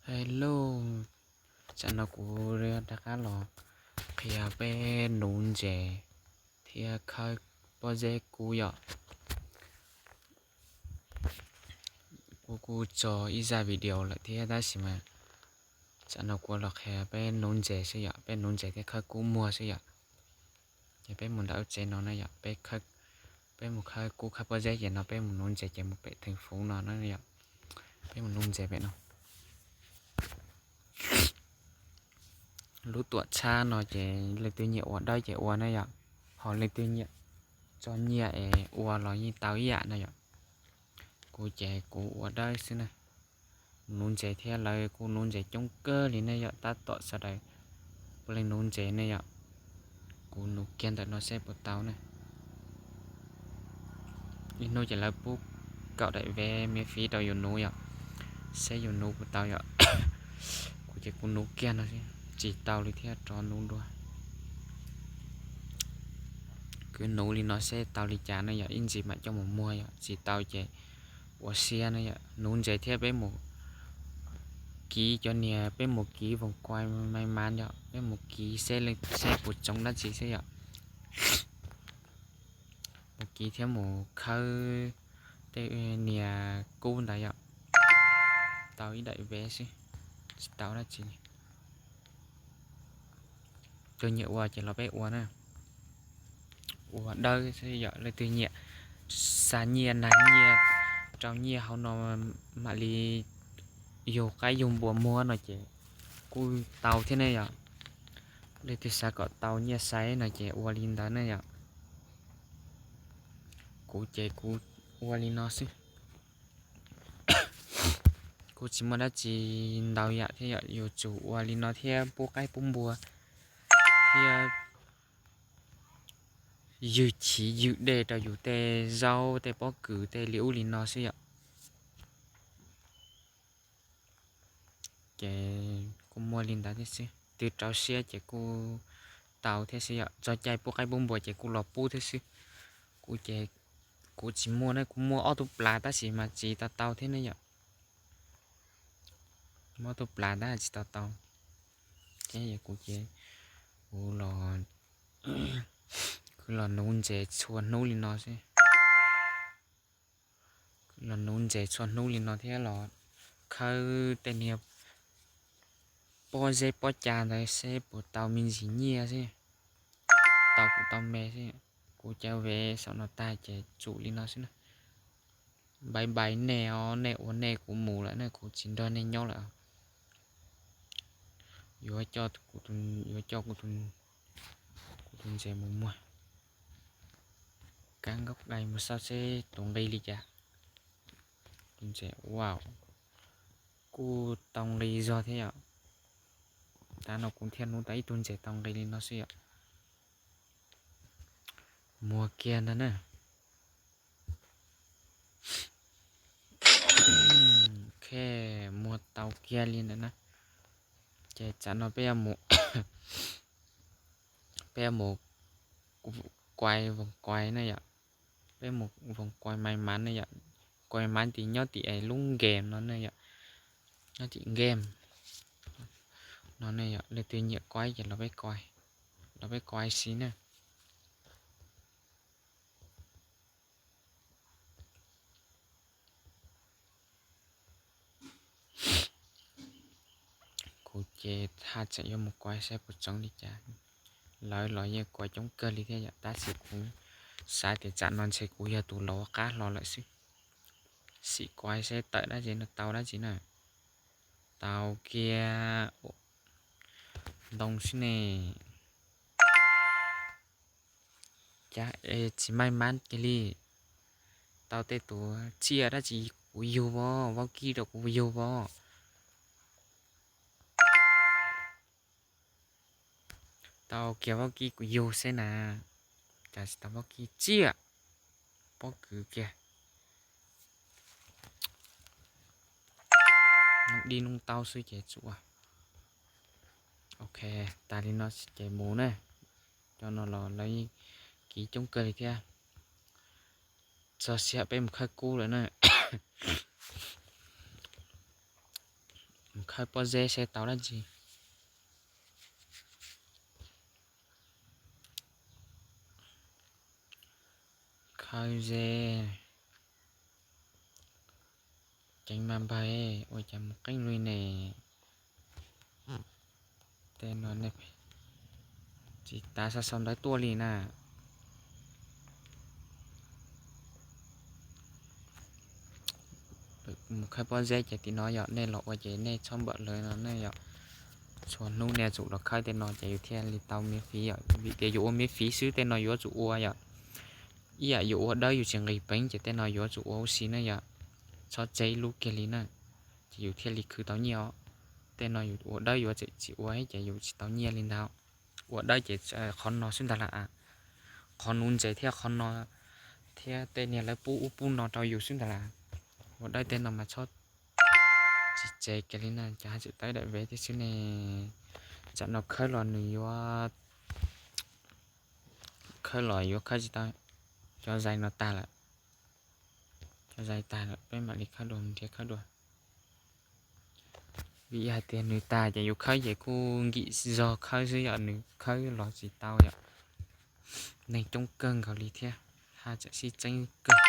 Hello, tsam no kuv rov qab los qhia peb nuv ntses thiab khawb pob zeb kub yom. Kuv kuj tso ib zaj video lawm thiab tab sis mas tsam no kuv los qhia peb nuv ntses xwb yom, peb nuv ntses thiab khawb kub muag xwb yom. Ces peb mus ntawm lub tsev no na yom, peb mus khawb kub khawb pob zeb ces no peb mus nuv ntses ces mus pem theem fuv no na yom. Peb mus nuv ntses pem no. Lub tuam txhab no ces leej twg nyiam ua dawb ces ua na yom, ho leej twg nyiam tso nyiaj es ua los yeej tau ib yam na yom. Kuv ces kuv ua dawb xwb na. Nuv ntses thiab lawv kuj nuv ntses coob kawg li ne yom, tab tom sawv daws puav leej nuv ntses ne yom. Kuv nuv kiag ntawm no seb puas tau ne. Ib hnub ces lawv pub kaum daim ves miv fiv rau yus nuv yom, seb yus nuv puas tau yom. Kuv ces kuv nuv kiag no tsis tau li thiab rov nuv dua. Kuv nuv li no seb tau li cas ne yom, ib ntsis mam coj mus muag yom, tsis tau ces ua siab ne yom. Nuv ntses thiab peb mus kiv cov niag, peb mus kiv voos kuai mai mas yom, peb mus kiv seb seb puas tsoov dab tsi xwb yom. Mus kiv thiab mus khawb tej niag kub ntawd yom. Tau ib daim ves xwb, tsis tau dab tsi li. Tus nyiam ua ces los peb ua na. Ua dawb xwb yom, leej twg nyiam xa nyiaj nag nyiaj rau nyiaj hauv no mam li yug qaib yug npua muag no ces kuj tau thiab ne yom. Leej twg xav kom tau nyiaj xaiv no ces ua li ntawd ne yom. Kuv ces kuv ua li no xwb. Kuv tsis muaj dab tsi ntau yam thiab yom, yuav tsum ua li no thiab pub qaib pub npua thiab ywg chiv ywg dej rau yus tej zaub tej pob kws tej li ub li no xwb yom. Ces kuj muaj li ntawd thiab xwb, twb rau siab ces kuj tau thiab xwb yom, txog caij pub qaib pub npua ces kuj los pub thiab xwb. Kuv ces kuv tsis muaj ne, kuv muaj ob tug plas tab sis mas tsis tau tau thiab ne yom. Muaj ob tug plas tab sis tsis tau tau. Ces kuv ces kuv los, kuv los nuv ntses txhua hnub li no xwb. Los nuv ntses txhua hnub li no thiab los khawb tej niag pob zeb pob ca ntawd seb puas tau me ntsis nyiaj xwb. Tau kuv tau me xwb. Kuv cov ves saum no tag ces tsum li no xwb na. Bye bye nej os, nej ua nej, kuv mus lawm na, kuv tsis nrog nej nyob lawm. Yuav coj, yuav coj kuv tus ntses mus muag. Kab nkauj dais mus xauj seb tus nqi li cas. Tus ntses, wow, kuj tau nqi zog thiab yom. Tav no kuv thiaj nuv tau ib tug ntses tau nqi li no xwb yom. Muag kiag ntag na. Ok, muag tau kiag li ntawd na. Ces tsam no peb yuav mus, peb yuav mus kuai voos kuai na yom. Peb mus voos kuai mai mas ne yom. Kuai mai mas tim nyob tim lub game no ne yom. Nyob tim game no ne yom, leej twg nyiam kuai ces los peb kuai, los peb kuai si na. Kuv ces haj tseem yuav mus kuai saib puas tsoov li cas. Lawv los yeej kuai coob kawg li thiab yom, tab sis kuv xav tias tsam no ntshe kuv yog tus laus qab hlo lawm xwb. Sim kuai saib tawm dab tsi no, tau dab tsi na. Tau kiag ntoo xwb ne. Cas tsis maij mab kiag li. Tau tej tus tsiaj dab tsi kuv yug vos, vaub kib rau kuv yug vos. Tau kiag vaub kib kuv yug xwb na. Cas tsis tau vaub kib, tsiaj, pob kws kiag. Dib noob taub xwb ces tsum. Ok, tas li no ces mus na. Cov no los lawv kiv coob kawg li thiab. Txog sij hawm peb mus khawb kub lawm na. Mus Khawb pob zeb seb tau dab tsi. Khawb zeb. Ceev mas npawg, ua cas mus qeeb li ne? Tej no tsis tas xa xov ntawv tuaj li na. Mus khawb pob zeb ces tim no yom, nej los ua ces nej txhob npam lawv no ne yom. Txhua hnub nej yuav tsum los khawb tej no ces yus thiaj li tau miv fiv yom, vim tias yus ua miv fiv xwb tej no yuav tsum ua yom. Ib yam yus ua dawb yus tsis nqis peev ces tej no yuav tsum ua huv si na yom. Txhob tseg ib lub kiag li na, ces yus thiaj li khwv tau nyiaj os. Tej no yus ua dawb yuav tseem tsis ua ces yus tsis tau nyiaj li ntawd. Ua dawb ces qhov no xwb ntag lawm, qhov nuv ntses thiab qhov no thiab tej niag lawv pub ub pub no rau yus xwb ntag lawm. Ua dawb tej no mas txhob tsis tseg kiag li na, cov haj tseem tawb daim vev thiab xwb ne. Tsam no khawb los nws yuav, khawb los yuav khawb tsis tau. Cov zais no tag lawm, cov zais tag lawm peb mam li khawb dua, nrhiav khawb dua. Vim hais tias nws tag ces yus khawb ces kuj nkim zog khawb xwb yom, nws khawb los tsis tau yom. Neeg coob kawg nkaus li thiab, haj tseem sib txeeb kawg.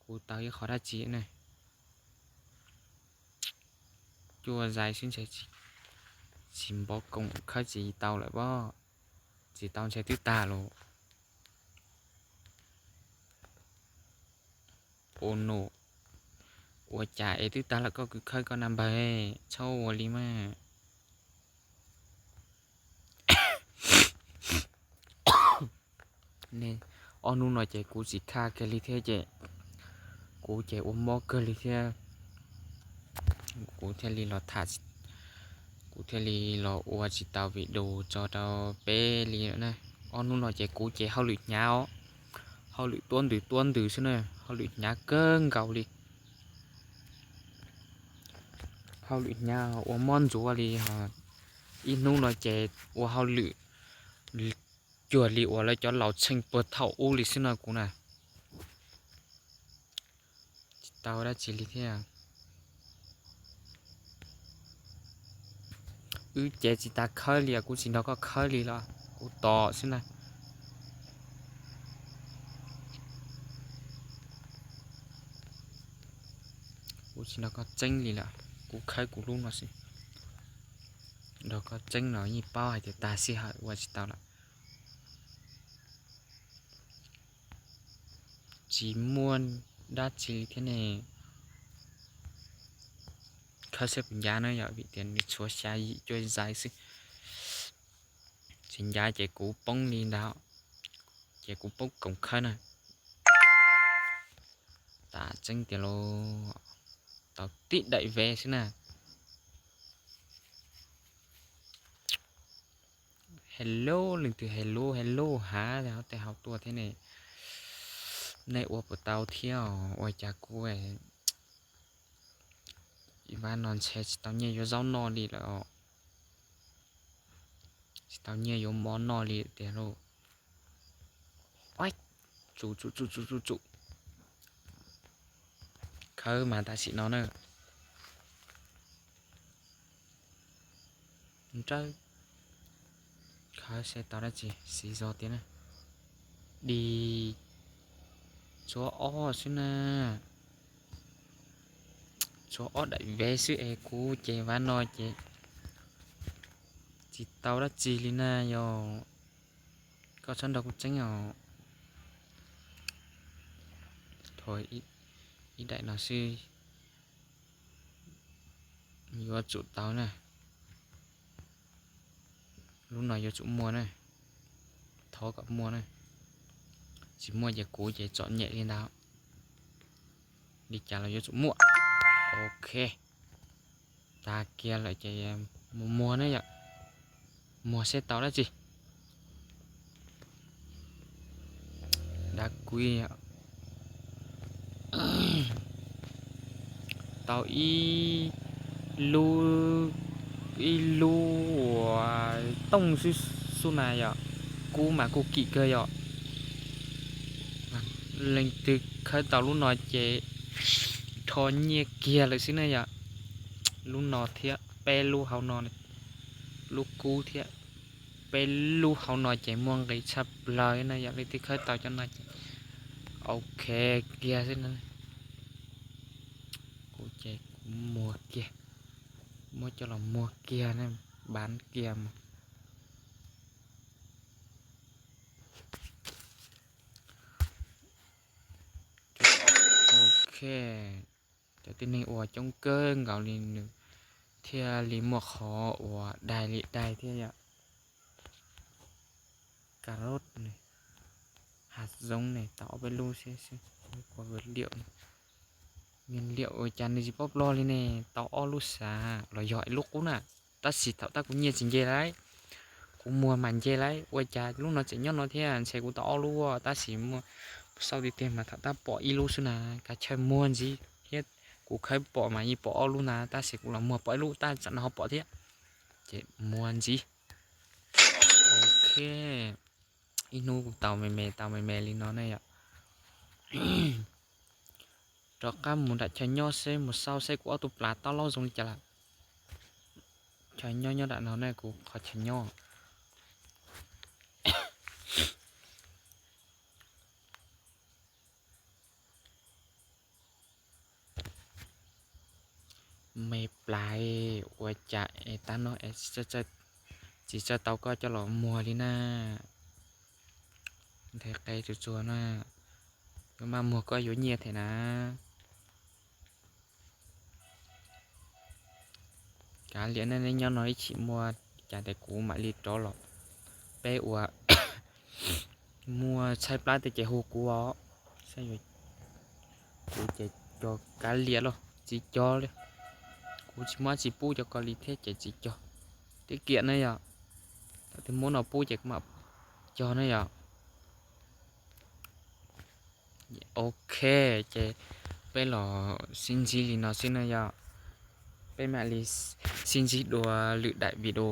Kuv tau ib qho dab tsi ne, cuaj zais xwb ntshe tsis npov koom khawb tsis tau lawm pob. Tsis tau ntshe twb tag los. Ua no, ua cas es twb tag lawm koj kwv khawb koj na npawg, txhob ua li mas. Ob hnub no ces kuv tsis khaj kiag li thiab ces kuv ces ua mob kawg li thiab. Kuv thiaj li los tham, kuv thiaj li los ua tsis tau video tso rau peb li lawm na. Ob hnub no ces kuv ces hauj lwm hnyav os, hauj lwm tuab ntws tuab ntws xwb na, hauj lwm hnyav kawg nkaus li. Hauj lwm hnyav ua mob ntsuav li os. Ib hnub no ces ua hauj lwm cuag li uas lawv cov laus txheej puag thaum ub li xwb no kuv na. Tsis tau dab tsi li thiab. Wb cev tsis tas khawb li os, kuv tsis nrog koj khawb li los kuv tos xwb na. Kuv tsis nrog koj txeeb li lawm, kuv khawb kuv lub no xwb. Nrog koj txeeb los yeej paub hais tias tag sij hawm ua tsis tau lawm. Tsis muaj dab tsi li thiab ne. Khawb seb puas ncav na yom, vim tias nws tshuav xya yim cuaj zais xwb. Tsis ncav ces kuv poob li ntawd, ces kuv poob koom khawb na. Tas tseeb tiag los tau tib daim vev xwb na. Hello, leej twg hello hello hav tej hauv tuaj thiab ne. Nej ua puas tau thiab os? Ua cas kuv ib vab no ntshe tsis tau nyiaj yuav zaub noj li lawm os. Tsis tau nyiaj yuav mov noj li tiag lauj. Tsum tsum tsum tsum tsum tsum. Khawb mas tam sim no na. Nrawb. Khawb seb tau dab tsi xis zog tiag na. Dig. Tshuav ob xwb na. Tshuav ob daim vev xwb es kuv ces vab no ces tsis tau dab tsi li na yog. Koj txhob nrog kuv txeeb os. Thov ib daim no xwb. Yuav tsum tau na. Lub no yuav tsum muaj na. Thov kom muaj na. Tsis muaj ces kuv ces txom nyem li ntawd. Li cas los yuav tsum muaj. Ok. Tag kiag lawm ces mus muag na yom. Muag seb tau dab tsi. Dab kuib. Tau ib lub, ib lub uas tooj xwb xub na yom. Kub mas kuj kim kawg yom. Leej twg khawb tau lub no ces rho nyiaj kiag lawm xwb na yom. Lub no thiab peb lub hauv no, lub kub thiab peb lub hauv no ces muaj nqis tshaj plaws na yom. Leej twg khawb tau cov no ces ok kiag xwb na. Kuv ces kuv muag kiag, muab coj los muag kiag ne, bav kiag mus. Ok, cov tib neeg uas coob kawg nkaus li nws thiaj li muaj qhov uas dai li dai thiab yom. Cà rốt ne, hạt giống ne, tau ob peb lub xwb xwb. Nguyên liệu, nguyên liệu ua cas nws tsis paub Nplog li ne, tau ob lub xav los yog ib lub qub na. Tab sis thaum tab kuv nyiaj tsis nce lawm, kuv muag mas nce lawm, ua cas lub no tseem nyob no thiab, ntshe kuv tau ob lub, tab sis muaj xauj tiag tiag mas thaum tab pom ib lub xwb na, kav tsij muag ntxiv thiab. Kuv khawb pom mas yeej pom ob lub na, tab sis kuv los muag pom ib lub, tab tsam no ho pom thiab, ces muag ntxiv. Ok, ib hnub kuv tau me me tau me me li no ne yom. Rov qab mus nram chaw nyob seb, mus xauj seb kuv ob tug plas tau laub zoo li cas lawm. Chaw nyob nyob nram no ne, kuv qhov chaw nyob. Me plas, ua cas es tab no es tsis txawj tau koj coj los muag li na. Nthe qe tsuag tsuag na, yuav maj muag koj yuav nyiaj thiab na. Kav liam, nej nyob no ib chim muaj cas tes kuv mam li rov los. Peb uas muaj tshaib plab tej ces hu kuv os. Kuv ces cog kav liam los tsis cog li. Kuv tsis muab tsis pub cov ko li thiab ces tsis cog. Tiết kiệm na yom. Thaum twg muab no pub ces kuv mam cog na yom. Ok, ces peb los sib ntsib li no xwb na yom. Peb mam li sib ntsib dua lwm daim video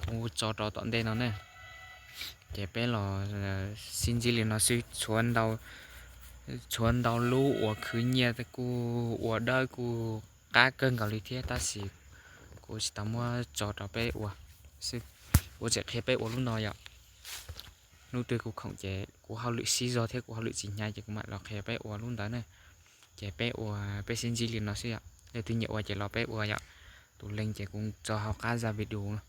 kuv tso rau tom ntej no na. Ces peb los sib ntsib li no xwb, tshuav ntau lub uas khwv nyiaj kuj ua dawb kuj qab kawg nkaus li thiab, tab sis kuv tsis tau muab tso rau peb ua xwb. Kuv tseem qhia peb ua lub no yom. Hnub twg kuv khoom ces kuv hauj lwm sib zog thiab kuv hauj lwm tsis hnyav ces kuv mam los qhia peb ua lub ntawd na. Ces peb ua, peb sib ntsib li no xwb yom. Leej twg nyiam ua ces los peb ua yom. Tus link ces kuv tso hauv qab zaj video no.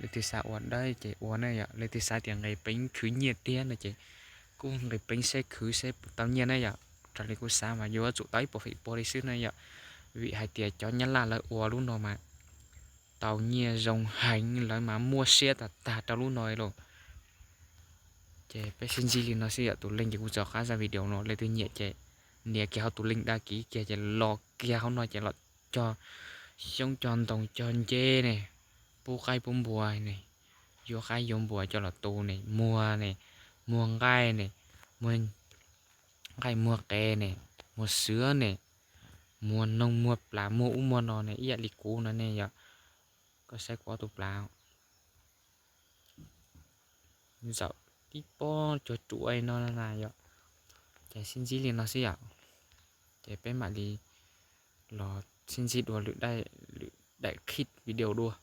Leej twg xav ua dawb ces ua na yom. Leej twg xav tias nqis peev khwv nyiaj tiag no ces kuj nqis peev seb khwv seb puas tau nyiaj na yom. Raws li kuv xav mas yuav tsum tau ib puas feem pua li xwb na yom. Vim hais tias cov Nyab Laj lawv ua lub no mas tau nyiaj zoo heev, lawv mas muaj siab tag tag rau lub no li lauj. Ces peb sib ntsib li no xwb yom. Tus link ces kuv tso qab zaj video no, leej twg nyiam ces nias kiag hauv tus link đăng ký kiag ces los kiag hauv no ces los cog xyoob cog ntoo cog nceb ne, pub qaib pub npua ne, yuav qaib yuav npua coj los tu ne, muag ne, muag nqaij ne, muag nqaij muag qe ne, muag xwb ne, muag noog muag plas muag ub muag no ne, ib yam li kuv no ne yom. Koj saib kuv ob tug plas zaum tib pob cuag ruam no na yom. Ces sib ntsib li no xwb yom. Ces peb mam li los sib ntsib dua lwm daim, lwm daim clip video dua.